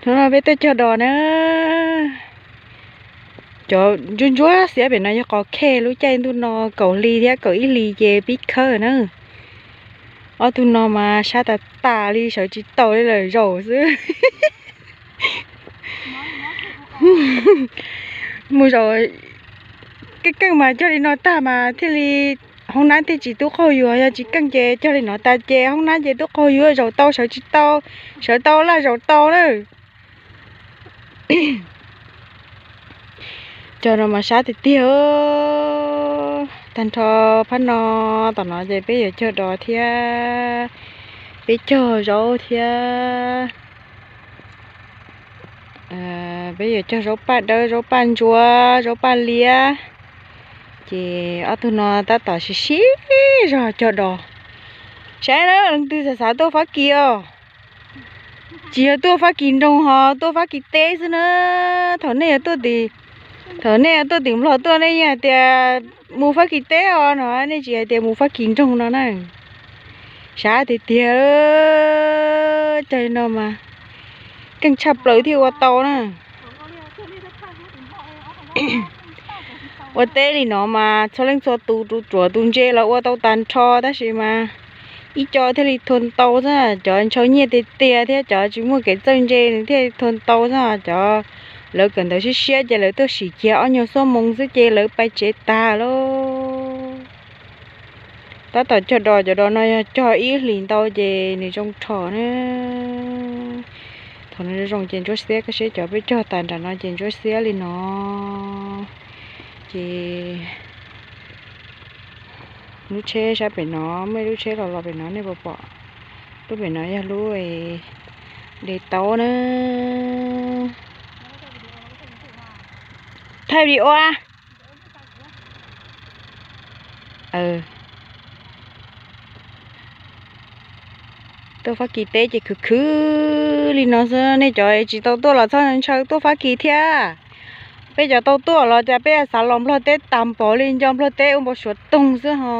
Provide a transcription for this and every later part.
No peb tuaj cog dos na. Cov ntsuab ntsuab xiab pem no yog qos khej, lub caij ntuj no kaum hli thiab kaum ib hlis ces pib khawb na. Ob tug no mas sab tas tas li, sawv tsis tau li lawm, zaum xwb. Mus zaum keej keej mas cog li no tag mas thiaj li hoob nab thiaj tsis tub qaug yuav, yog tsis keej ces cog li no tas ces hoob nab ces tub qaug yuav, zaum tau sawv tsis tau, sawv tau laj zaum tau na. Cog no mas sab tiag tiag. Tag nrho phab no, tom no ces peb yuav cog dos thiab, peb cog zaub thiab. Peb yuav cog zaub paj dawb, zaub paj ntsuab, zaub paj liab. Ces ob tug no tab tom sib sib zog cog dos. Saib na, leej twg xav xav tuaj Fab Kis os. Tsis yog tuaj Fab Kis nroog ho tuaj Fab Kis teb xwb na. Thaum nej tuaj tim, thaum nej tuaj tim Nplog tuaj nej yeej hais tias mus Fab Kis teb os no, nej tsis hais tias mus Fab Kis nroog no na. Sab tiag tiag. Cog li no mas keej tshaj plaws thiaj ua tau na. Ua teb li no mas txhua leej txhua tus, tus ruam tus ntse los ua tau tag nrho, tab sis mas ib co thiaj li thua tau xwb. Cov ntshaw nyiaj tiag tiag thiab cov tsis muaj kev txawj ntse nws thiaj li thua tau xwb. Cov lawv kawm ntawv siab siab ces lawv tuaj sim kiag ob nyuag xuab moos xwb ces lawv pais tsev tag lauj. Tab tom cog dos, cov dos no yog cog ib hlis ntau ces nws zoo rho na. Thaum nws zoo ces ntsuab xiab, koj saib cov peb cog tas nram no ces ntsuab xiab li no. Ces lub tsheb sab pem no, muaj ib lub tsheb los los pem no nej puas pom. Lub pem no yog lub de taub na. Thaij video. Tuaj Fab Kis teb ces khwv khwv li no xwb. Nej cov tsis tau tuaj los txhob ntshaw tuaj Fab Kis thiab. Peb cov tau tuaj los cas peb xav los Nplog teb tag npaum li, nco Nplog teb ua npau suav toog xwb ho.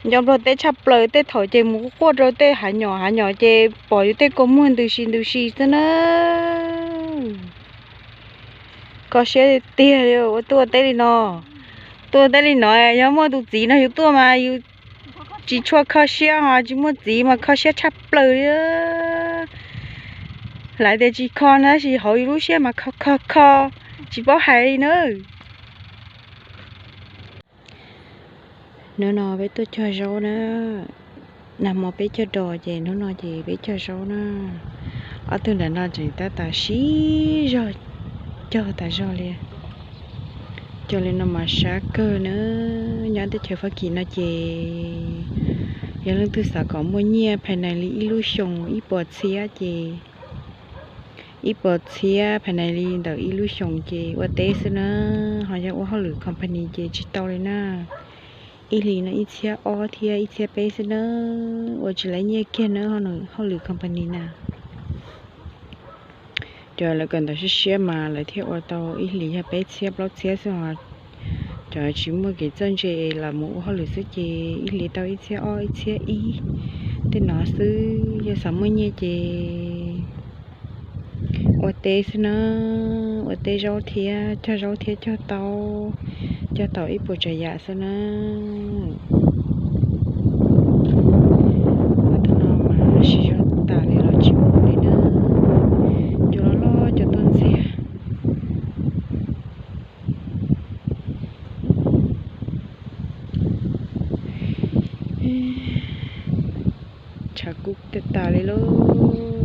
Nco Nplog teb tshaj plaws, tej thaum ces mus quaj rau tej hav nyom hav nyom ces pom yus tej kua muag ntws si ntws si xwb na. Kho siab tiag li ua tuaj teb li no. Tuaj teb li no yog muaj tus txiv no yus tuaj mas yus tsis tshua kho siab ho, tsis muaj txiv mas kho siab tshaj plaws li. Lawv tias tsis kho na, tab sis hauv yus lub siab mas kho kho kho, tsis paub hais li na. Hnub no peb tuaj cog zaub na. Nag hmo peb cog dos ces hnub no ces peb cog zaub na. Ob tug nram no tseem tab tom sib zog cog tas zog li. Cog li no mas sab kawg na. Nyob teb chaws Fab Kis no ces yog leej twg xav kom muaj nyiaj phais nais li ib lub xyoos ib puas txhiab ces, ib puas txhiab phais nais li ntawm ib lub xyoos ces ua teb xwb na. Ho yog ua hauj lwm company ces tsis tau li na. Ib hlis no ib txhiab ob thiab ib txhiab peb xwb na. Ua tsis laib nyiaj kiag na, hauj lwm company na. Cov lawv kawm ntawv siab siab mas lawv thiaj ua tau ib hlis yog peb txhiab plaub txhiab xwb ho. Cov tsis muaj kev txawj ntse los mus ua hauj lwm xwb ces ib hlis tau ib txhiab ob ib txhiab ib tej no xwb. Yog xav muaj nyiaj ces ua teb xwb na. Ua teb zaub thiab cog zaub thiab cog taub, cog tau ib puas tsav yam xwb na. Ua tau no mas siv zog tas li los tsis pom li na. Cov loj loj cov tuaj ntxiag. Tshav kub tag tas li lauj.